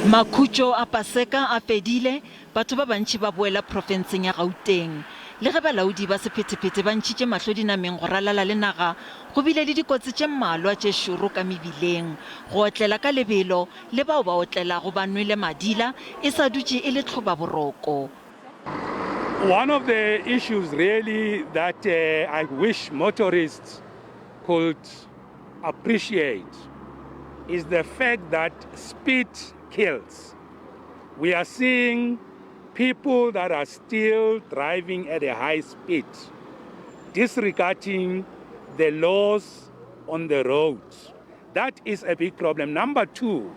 Makhutšo a Paseka a fedile, batho ba bantši ba boela profenseng ya Gauteng. Le ge balaodi ba sephethephethe ba ntšhitše mahlo dinameng go ralala le naga, go bile le dikotsi tše mmalwa tše šoro ka mebileng. Go otlela ka lebelo le bao ba otlelago ba nwele madila e sa dutše e le tlhobaboroko. One of the issues really that I wish motorists could appreciate is the fact that speed kills. We are seeing people that are still driving at a high speed, disregarding the laws on the roads. That is a big problem. Number two,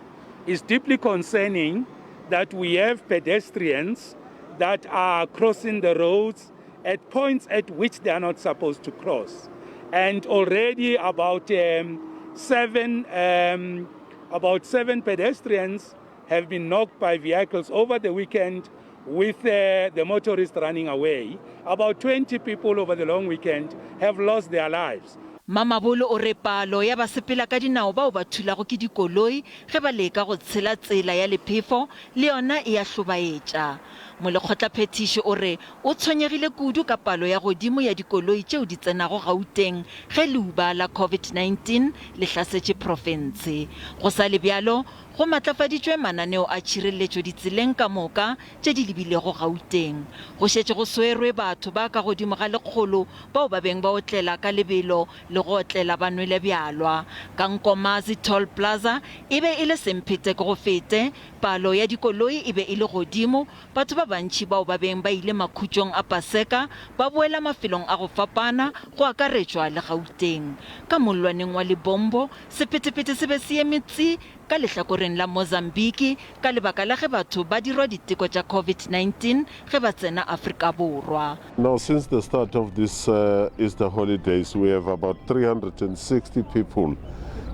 is deeply concerning that we have pedestrians that are crossing the roads at points at which they are not supposed to cross. And already about um, seven, um, about seven pedestrians have been knocked by vehicles over the weekend with uh, the motorist running away. About 20 people over the long weekend have lost their lives. Mamabolo o re palo ya basepela ka dinao bao ba thulago ke dikoloi ge ba leka go tshela tsela ya lephefo le yona e a hlobaetša. Molekgotlaphethiši o re o tshwenyegile kudu ka palo ya godimo ya dikoloi tšeo di tsenago Gauteng ge leuba la COVID-19 le hlasetše profense. Go sa le bjalo, Go matlafaditšwe mananeo a tšhireletšo ditseleng ka moka tše di lebilego Gauteng. Go šetše go swerwe batho ba ka godimo ga lekgolo bao ba beng ba otlela ka lebelo le go otlela ba nwele bjalwa. Ka Nkomazi Toll Plaza e be e le semphete ke go fete, palo ya dikoloi e be e le godimo, batho ba bantši bao ba beng ba ile makhutšong a Paseka ba boela mafelong a go fapana go akaretšwa le Gauteng. Ka mollwaneng wa Lebombo, Sephethephethe se be se eme tsi ka lehlakoreng la Mozambique ka lebaka la ge batho ba dirwa diteko tša COVID-19 ge ba tsena Afrika Borwa. Now since the start of this Easter holidays we have about 360 people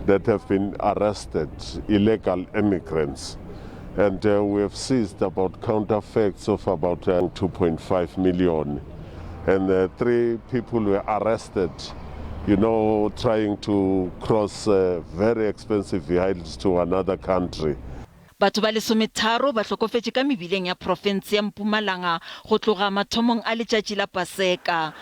that have been arrested, illegal immigrants, and we have seized about counterfeits of about 2.5 million and three people were arrested you know trying to cross very expensive vehicles to another country. Batho ba lesometharo ba hlokofetše ka mebileng ya profense ya Mpumalanga go tloga mathomong a letšatši la Paseka.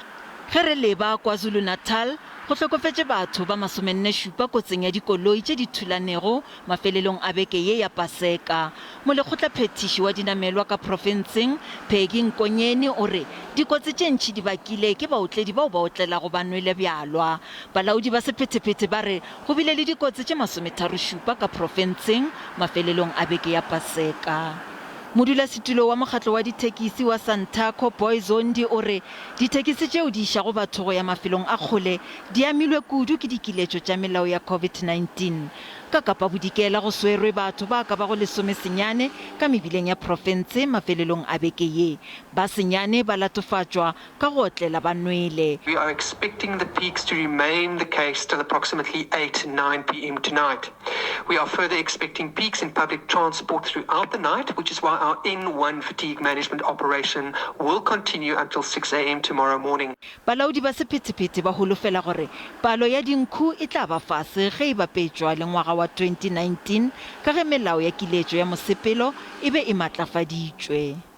Ge re leba KwaZulu-Natal, go hlokofetše batho ba masomenne-šupa kotsing ya dikoloi tše di thulanego Mafelelong a beke ye ya Paseka, molekgotlaphethiši wa dinamelwa ka profenseng, Peggy Nkonyeni o re dikotsi tše ntši di bakile ke baotledi bao ba otlelago ba nwele bjalwa. Balaodi ba sephethephethe ba re go bile le dikotsi tše masometharošupa ka profenseng mafelelong a beke ya Paseka. Modulasetulo wa mokgatlo wa dithekisi wa Santaco, Boy Zondi o re dithekisi tšeo di išago batho go ya mafelong a kgole di amilwe kudu ke dikiletšo tša melao ya COVID-19. Ka Kapa Bodikela go swerwe batho ba ka bago lesomesenyane ka mebileng ya profense mafelelong a beke ye. Ba senyane ba latofatšwa ka go otlela ba nwele. We are expecting the peaks to remain the case till approximately 8, 9 pm tonight. We are further expecting peaks in public transport throughout the night, which is why our N1 fatigue management operation will continue until 6 am tomorrow morning. Balaodi ba sephethephethe ba holofela gore palo ya dinkhu e tla ba fase ge e bapetšwa le ngwaga wa 2019 ka ge melao ya kiletšo ya mosepelo e be e matlafaditšwe.